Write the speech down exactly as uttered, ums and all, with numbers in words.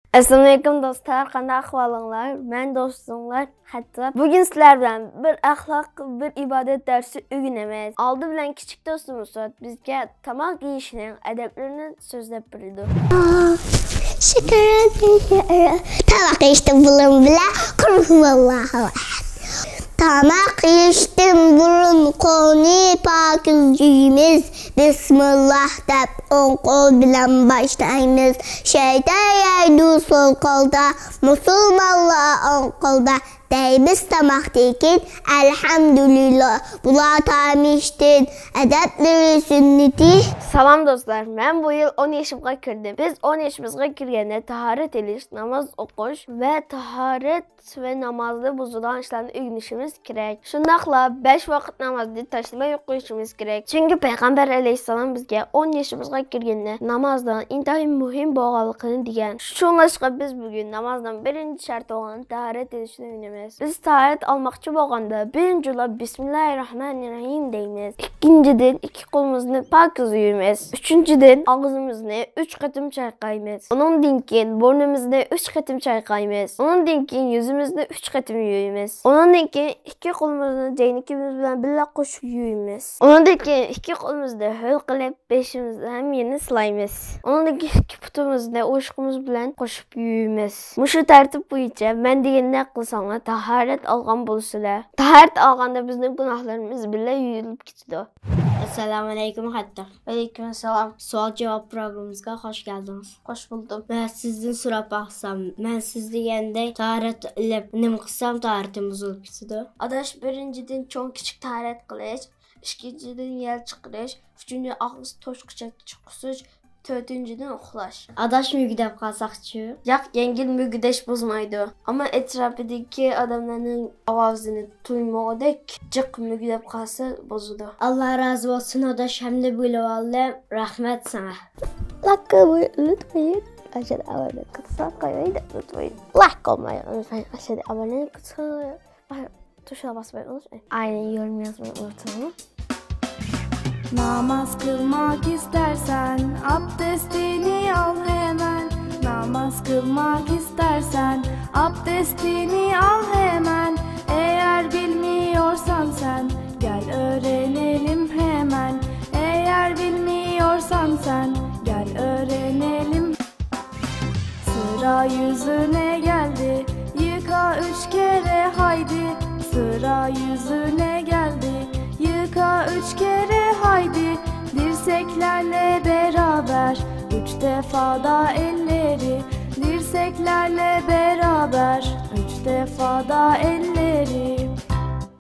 ئەسسالامۇئەلەيكۇم دوستلار، قانداق ئەھۋالىڭلار؟ مەن دوستۇڭلار خەتتات. بۈگۈن سىلەر بىلەن بىر ئەخلاق، بىر ئىبادەت دەرسى ئۆگىنىمىز. ئالدى بىلەن كىچىك دوستىمىز سوت بىزگە تاماق يېيىشنىڭ ئەدەپلىرىنى سۆزلەپ بېرىدۇ. شەكەر، تاماق يېيىشتىن بۇرۇن بىلە قۇل ھۇۋەللاھۇ ئەھەد. تاماق يېيىشتىن بۇرۇن قولنى پاكىز يۇيىمىز. بىسمىللاھ دەپ ئوڭ قول بىلەن باشلايمىز. شەيتان يەيدۇ سول قولدا، مۇسۇلمانلار ئوڭ قولدا. دەيمىز تاماقتىن كېيىن ئەلھەمدۇلىللا. بۇلار تامىشتىن ئەدەپلىرى سۈننىتى. سالام دوستلار، مەن بۇ يىل ئون يېشىمغا كىردىم. بىز ئون يېشىمىزغا كىرگەندە تاھارەت ئېلىش، ناماز ئوقۇش ۋە تاھارەت ۋە نامازنى بۇزىدىغان ئىشلارنى ئۆگىنىشىمىز كېرەك. شۇنداقلا بەش ۋاقىت نامازنى تاشلىماي ئوقۇشىمىز كېرەك. چۈنكى پەيغەمبەر ئەلەيھىسسالام بىزگە ئون يېشىمىزغا كىرگەندە نامازنىڭ ئىنتايىن مۇھىم بولغانلىقىنى دېگەن. شۇڭلاشقا بىز بۈگۈن نامازنىڭ بىرىنچى شەرتى بولغان تاھارەت ئېلىشنى ئۆگىنىمىز. بىز تاھارەت ئالماقچى بولغاندا بىرىنچىلا بىسمىللاھىررەھمانىررەھىم دەيمىز. ئىككىنچىدىن، ئىككى قولىمىزنى پاكىز يۇيىمىز. ئۈچىنچىدىن، ئاغزىمىزنى ئۈچ قېتىم چايقايمىز. ئۇنىڭدىن كېيىن بۇرنىمىزنى ئۈچ قېتىم چايقايمىز. ئۇنىڭدىن كېيىن يۈزىمىزنى ئۈچ قېتىم يۇيىمىز. ئۇنىڭدىن كېيىن ئىككى قولىمىزنى جەينىكىمىز بىلەن بىللە قوشۇپ يۇيىمىز. ئۇنىڭدىن كېيىن ئىككى قولىمىزنى ھۆل قىلىپ، بېشىمىزنى ھەم يېنى سىلايمىز. ئۇنىڭدىن كېيىن ئىككى پۇتىمىزنى ئوشۇقىمىز بىلەن قوشۇپ يۇيىمىز. مۇشۇ تەرتىپ بويىچە مەن دېگەننى قىلساڭلار، تاھارەت ئالغان بولىسىلەر. تاھارەت ئالغاندا بىزنىڭ گۇناھلىرىمىز بىللە يۇيۇلۇپ كېتىدۇ. ئەسسالامۇئەلەيكۇم خەتتات. ۋەئەلەيكۇم ئەسسالام. سوئال جاۋاب پروگراممىمىزغا خوش كەلدىڭىز. خوش بولدۇم. مەن سىزدىن سوراپ باقسام، مەن سىز دېگەندەك تاھارەت ئېلىپ نېمە قىلسام تاھارىتىم بۇزۇلۇپ كېتىدۇ؟ ئاداش، بىرىنچىدىن چوڭ كىچىك تاھارەت قىلىش، ئىككىنچىدىن يەل چىقىرىش، ئۈچىنچى ئاغزى توشقۇچە چىققۇسۇچ، تۆتىنچىدىن ئۇخلاش. ئاداش، مۈگدەپ قالساقچۇ؟ ياق، يەڭگىل مۈگدەش بۇزمايدۇ. ئەمما ئەتراپىدىكى ئادەملەرنىڭ ئاۋازىنى تۇيمىغۇدەك جىق مۈگدەپ قالسا بۇزىدۇ. ئاللا رازى بولسۇن ئاداش، ھەمدە بىلىۋالدىم. رەھمەت ساڭا. لايك قويۇڭ، ئۈنتۈمەيسىز. ئاشۇ ئاۋازنى قىسقا قويۇڭ، ئۈنتۈمەيسىز. لايك قويماي، ئاشۇ ئاۋازنى قىسقا قويۇڭ. Tuşuna basmayı unutmayın. Aynı yorum yazmayı unutmayın. Namaz kılmak istersen abdestini al hemen. Namaz kılmak istersen abdestini al hemen. Eğer bilmiyorsan sen gel öğrenelim hemen. Eğer bilmiyorsan sen gel öğrenelim. Sıra yüzüne geldi, yıka üç kere haydi. Sıra yüzüne geldi, yıka üç kere haydi. Dirseklerle beraber üç defa da elleri. Dirseklerle beraber üç defa da elleri.